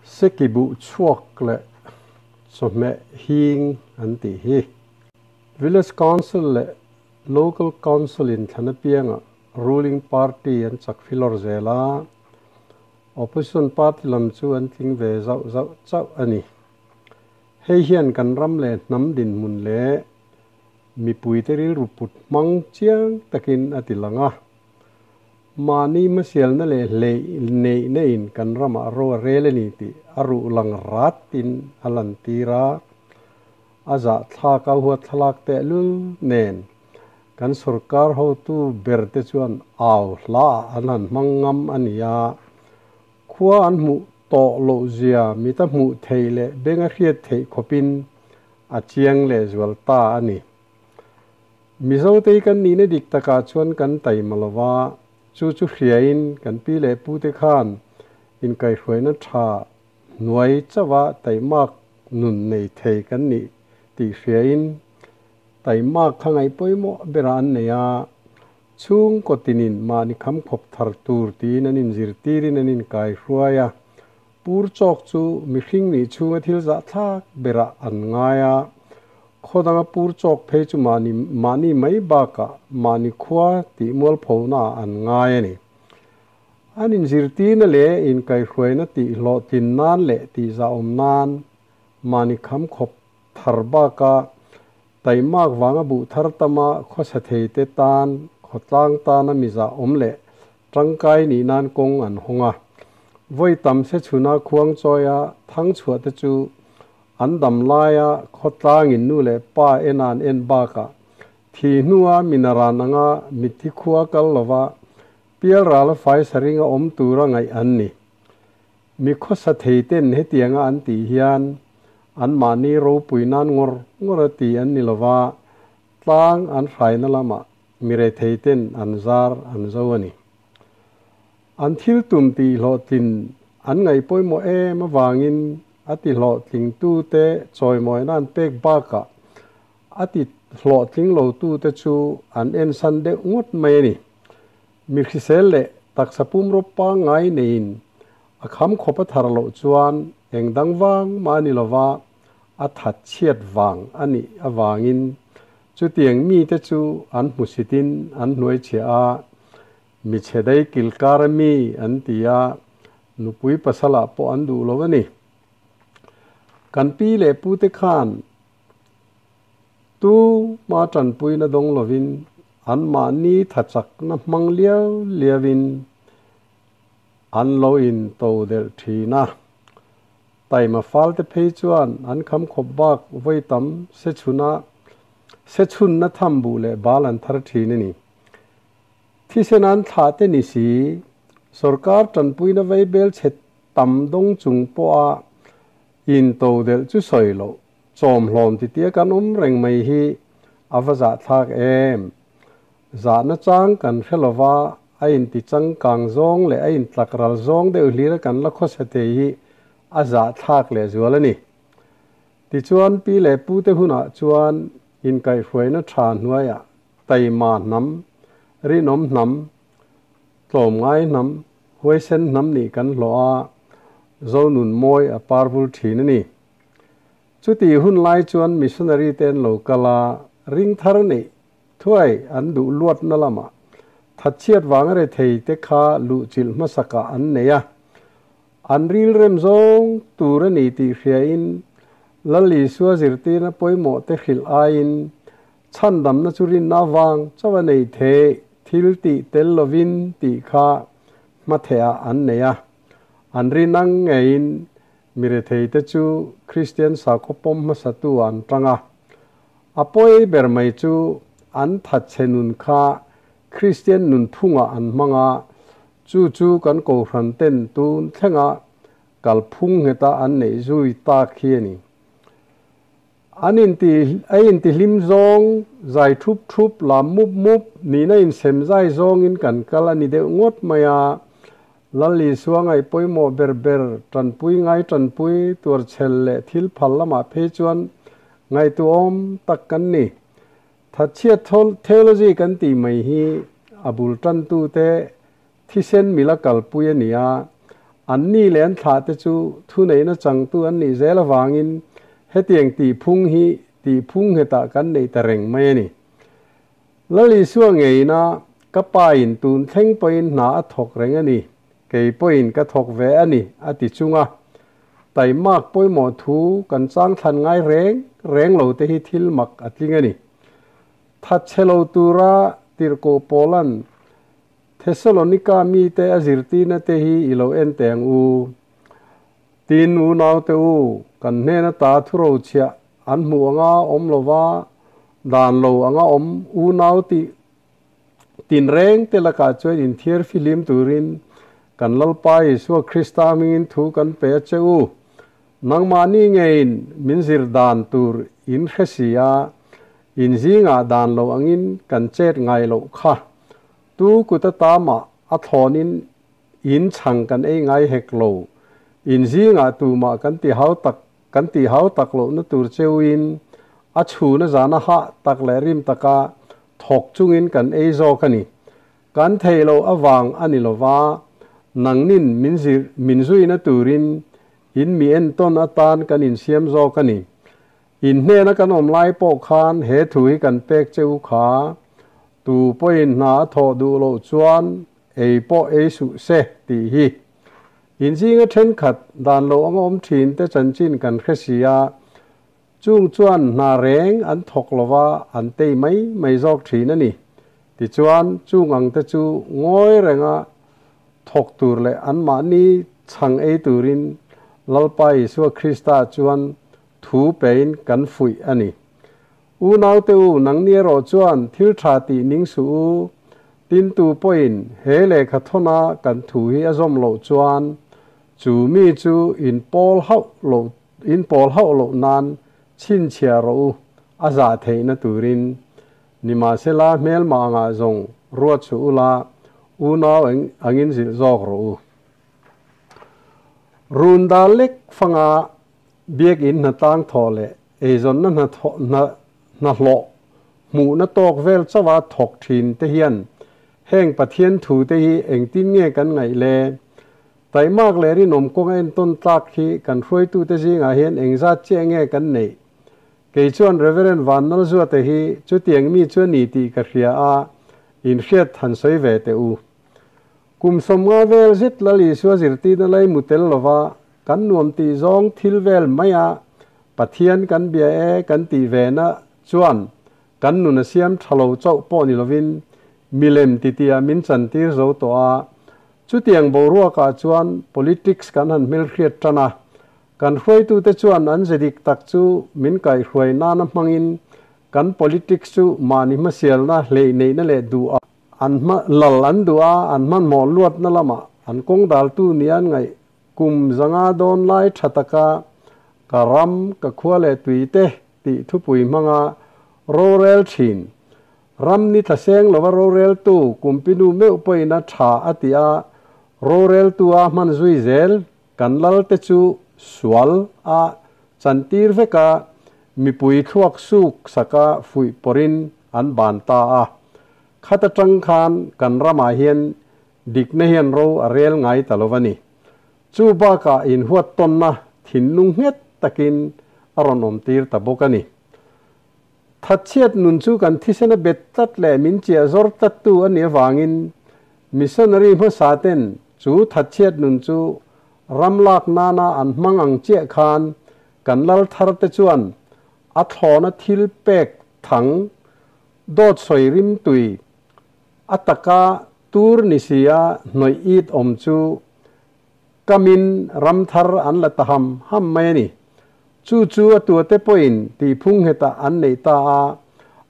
Sekibuh chhuak leh chawhmeh hing an tih hi. Village Council leh Local Council in thlan apiangah ruling party an chak filawr zel a, opposition party lam chu an tling ve zauh zauh chauh a ni. Hei hian kan ram leh hnam dinhmun leh mipuite rilru put hmang chiang takin a ti lang a. Mahni hmasialna leh hleih neihna in kan ramah ro a rel a ni tih a ruh lang ratin a lantir a. A zahthlak a huat thlalak tehlul nen kan sorkar hotu ber te chuan au hla ah an han hmang ngam a ni a. Khua an hmuh tawh loh zia mit a hmuh theih leh beng a hriat theih khawpin a chiang leh zual ta a ni. Mizotei kan nihna dik takah chuan kan taima lo va, chu chu hriain kan pi leh pute khan inkaihhruaina tha hnuai chauha taimak nun nei thei kan nih tih hriain taimak kha ngaih pawimawh berah an nei a, chhungkaw tinin mahni kham khawp thar tur tiin an inzirtirin an inkaihruai a, pur chawk chu mihring nih chhunga thil zahthlak berah an ngai a, khaw danga pur chawk phei chu mahni mahni mai bakah mahni khua tih mualphonaah an ngai a ni. An inzirtirna leh inkaihhruaina tih hlawhtlin nan leh tihzahawm nan mahni kham khawp thar baka taimak vanga buh thar tama khawsa theite tan khawtlang tana mizahawm leh tangkai nih nan kawng an hawng a. Vawi tam se chhuna khuang chawia thang chhuah te chu an dam laia khawtlangin nu leh pa ena an en bakah thi hnua minaran anga mitthi khua kal lova Pialral a fai saring a awm tura ngaih an ni. Mi khawsa thei ten hetianga an tih hian anmahni ropui nan ngawr ngawr a ti an ni lova, tlang an hraina lamah mi rethei ten an zar an zo a ni. An thil tum tih hlawhtlin an ngaih pawimawh em avangin a ti hlawhtlingtute chawimawina an pek bakah a ti hlawhtling lotute chu an ensan deuh ngawt mai a ni. Mi hrisel leh taksa pumraw pangngai neiin a kham khawp a thar loh chuan eng dang vang mah a ni lova, a that chhiat vang a nih avangin chutiang mite chu an hmusitin an hnuaichhiah a, mi chhe dai kilkar a mi an ti a, nupui pasalah pawh an duh lo a ni. Kan pi leh pute khan Tu hma tanpuina dawng lovin anmahni thachakna hmang liau liauin an lo into delh thin a. Taima falte phei chuan an kham khawp bak vawi tam se chhuna se chhunna tham buh leh bal an thar thin a ni. Thisen an thlah te ni si, sorkar tanpuina vaibel chhe tam dawng chung pawha into delh chu sawi loh Chawmhlawm titia kan awm reng mai hi a va zahthlak em? Zahna chang kan hre lova, a inti changkang zawng leh a intlak ral zawng deuh hlira kan la khawsa thei hi a zahthlak leh zual a ni. Tichuan pi leh pute hunah chuan inkaihhruaina tha hnuaiah taima hnam, rinawm hnam, tlawmngai hnam, huaisen hnam nih kan hlawh a, Zonun mawi a parvul thin a ni. Chutih hun lai chuan missionary te an lo kal a, ring thar neih thuai an duh luatna lamah thatchhiat vanga rethei te kha luhchilh hmasakah an nei a. An rilrem zawng tur a ni tih hriain Lal Isua zirtirna pawimawh te hrilh aiin chhandamna chu rinna avang chauh a nei theih thil tih tel lovin tih kha hmathehah an nei a. An rin ang ngeiin Mi retheite chu Kristian sakhaw pawm hmasatu an tang a. A pawi ber mai chu an thatchhe nun kha Kristian nunphungah an hmang a, chu chu kan kohhran ten tun thlenga kalphung ngheta an neih zui tak hi a ni. An inti a intihlim zawng zai thup thup lam mup mup nihna insem zai zawngin kan kal a ni deuh ngawt mai a, Lal Isua ngaih pawimawh ber ber tanpui ngai tanpui tuarchhel leh thil phal lamah phei chuan ngaihtuahawm tak kan ni. Thatchhiat theology kan tih mai hi a bul tantute thisen mila kalpui a ni a, An ni leh an thlah te chu thuneihna changtu an nih zel avangin hetiang tihphung hi tihphung nghetah kan neih ta reng mai a ni. Lal Isua ngeina ka pa in tun thleng pawhin hna a thawk reng a ni, kei pawhin ka thawk ve a ni a ti chung a. Taimak pawimawh thu kan changthlan ngai reng reng lo te hi thil mak a tling a ni. Thatchhe lo tura tirhkoh Paula'n Thessalonika mite a zirtirna te hi i lo en teh ang u. Tin, unaute u, kan hnen ata thurochhiah an hmuh anga awm lova, dan lo anga awm unau tih tinreng te lakah chuan inthiar fihlim turin kan Lalpa Isua Krista hmingin thu kan pe a che u. Nangmahni ngeiin min zir dan tur in hre si a, in zingah dan lo angin kan chet ngai loh kha. Tu kut atama a thlawnin in chhang kan ei ngai hek lo. In zingah tumah kan ti hau tak kan tih hau tak lohna tur cheuin a chhuna zana hah tak leh rim taka thawk chungin kan ei zawk a ni. Kan theih loh avang a ni lova, nangnin min zir min zuina turin in mi entawn atan kan insiam zawk a ni. In hnena kan awm lai pawh khan he thu hi kan pek che u kha, tu pawhin hna a thawh duh loh chuan ei pawh ei suh se tih hi. In zinga thenkhat dan lo anga awm thin te chanchin kan hre si a, chung chuan hna reng an thawk lova an tei mai mai zawk thin a ni. Tichuan, chung ang te chu ngawi renga thawk tur leh anmahni chhang ei turin Lalpa Isua Krista chuan thu pein kan fuih a ni. Unaute u, nangni erawh chuan thil tha tih ning suh u, tin tu pawhin he lehkha thawna kan thu hi a zawm loh chuan chu mi chu in pawl hauh loh in pawl hauh loh nan chhinchhiah rawh u, a zah theihna turin. Nimahsela hmelma angah zawng ruat suh ula, unau angin zilh zawk rawh u. Run dal lek fanga Biakinn hnatlang thawh leh eizawnna hna hnahlawh hmuhna tawk vel chauha thawk thin te hian heng Pathian thu te hi engtin nge kan ngaih le? Taihmak leh rinawm kawnga entawn tlak hi kan hruaitute zingah hian engzat chiah nge kan neih? Kei chuan Rev. Vannalzuate hi chutiang mi chu a ni tih ka hria a, inhriat han sawi ve teh u. Kum 50 vel zet Lal Isua zirtirna lai mu tel lova kan nuam tih zawng thil vel maia Pathian kan bia e kan tih vena chuan kan nun a siam tha lo chauh pawh ni lovin milem titiah min chantir zo tawh a. Chutiang boruakah chuan politics kan han hmelhriat tan a, kan hruaitute chuan an ze dik tak chu min kaihhruai nana hmangin kan politics chu mahni hmasialna hleihneihna leh duh a An hma lal an duh a, an hmanhmawh luatna lamah an kawng daltu nia an ngaih kum 500 dawn lai tha taka ka ram, ka khua leh tui te tih thupui hmanga rorel thin. Ram ni tla seng lova roreltu kumpinu meuh pawhin a tha a ti a, roreltu a hman zui zel kan lal te chu sual a chantir vek a, mipui thluak suk saka fuih pawrhin an ban ta a. Khat atang khan kan ramah hian dikna hian ro a rel ngai ta lo a ni. Chu bakah inhuat tawnna thinlung nghet takin a rawn awm tir ta bawk a ni. Thatchhiat nun chu kan thisena bet tlat leh min chiah zawr tlattu a nih avangin missionary hmasa ten chu thatchhiat nun chu ram lak nana an hmang ang chiah khan kan lal thar te chuan a thlawna thil pek thang Dawt sawi rimtui a taka tur ni sia hnawih it awm chu kamin ram thar an la ta ham ham mai a ni. Chu chu a tuate pawhin tihphung nghetah an neih ta a,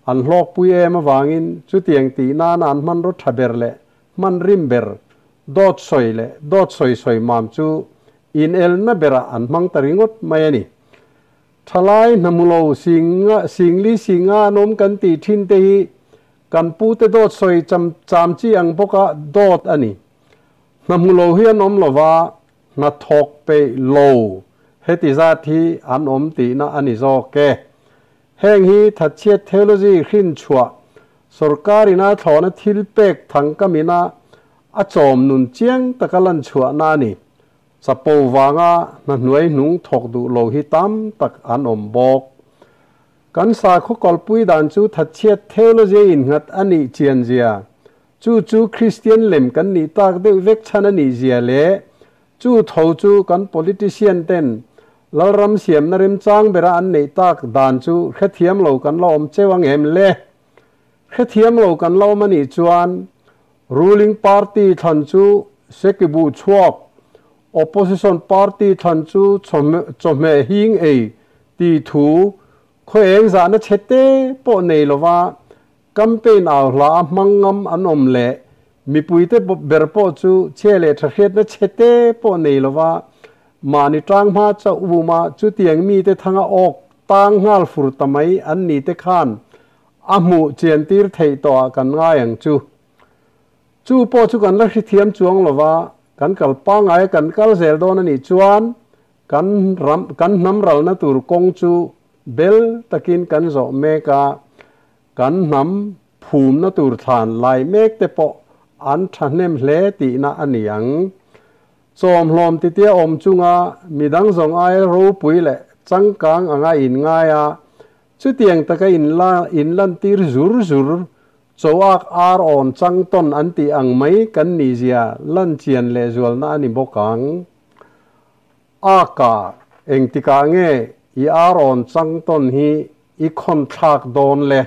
an hlawkpui em avangin chutiang tih nana an hmanraw tha ber leh hman rim ber dawt sawi leh dawt sawi sawi mam chu inelna berah an hmang ta ringawt mai a ni. Thalai hnamulo singa singli singa an awm kan tih thin te hi kan pute dawt sawi cham cham chi ang bawka dawt a ni. Hnamulo hi an awm lova, hna thawk peih lo heti zat hi an awm tihna a ni zawk e. Heng hi thatchhiat theology hrin chhuah sorkar ina thlawhna thil pek thangkamina a chawm nun chiang taka lan chhuahna a ni. Chapo vanga hna hnuai hnung thawk duh lo hi tam tak an awm bawk. Kan sakhaw kalpui dan chu thatchhiat theology a innghat a nih chian zia, chu chu Kristian lem kan nih tak deuh vek chhan a nih zia leh chu tho chu kan politician ten Lalram siamna remchang bera an neih tak dan chu hrethiam lo kan la awm cheu ang em le? Hrethiam lo kan la awm a nih chuan Ruling party thlan chu Sekibu chhuak, Opposition party thlan chu chawhmeh hing ei tih thu khaw eng zahna chhe te pawh nei lova campaign au hla a hmang ngam an awm leh mipuite ber pawh chu chhia leh tha hriatna chhe te pawh nei lova mahni tang hma chauh vuma chutiang mite thanga awk tang nghal fur ta mai an ni te khan A hmuh chian tir theih tawh ah kan ngai ang chu. Chu pawh chu kan la hrithiam chuang lo va, kan kal pangngai a kan kal zel dawn a nih chuan kan ram kan hnam ralna tur kawng chu bel takin kan zawh mek a, kan hnam phumna tur thlan lai mek te pawh an thahnem hle tihna a ni ang. Chawmhlawm titia awm chunga midang zawng aia ropui leh changkang anga inngai a, Chutiang taka inla inlantir zur zur, choak ar awn chang tawn an tih ang mai kan nihzia lan chian lehzualna a ni bawk ang. Aka, engtikah nge i ar awn chang tawn hi i khawn thlak dawn le?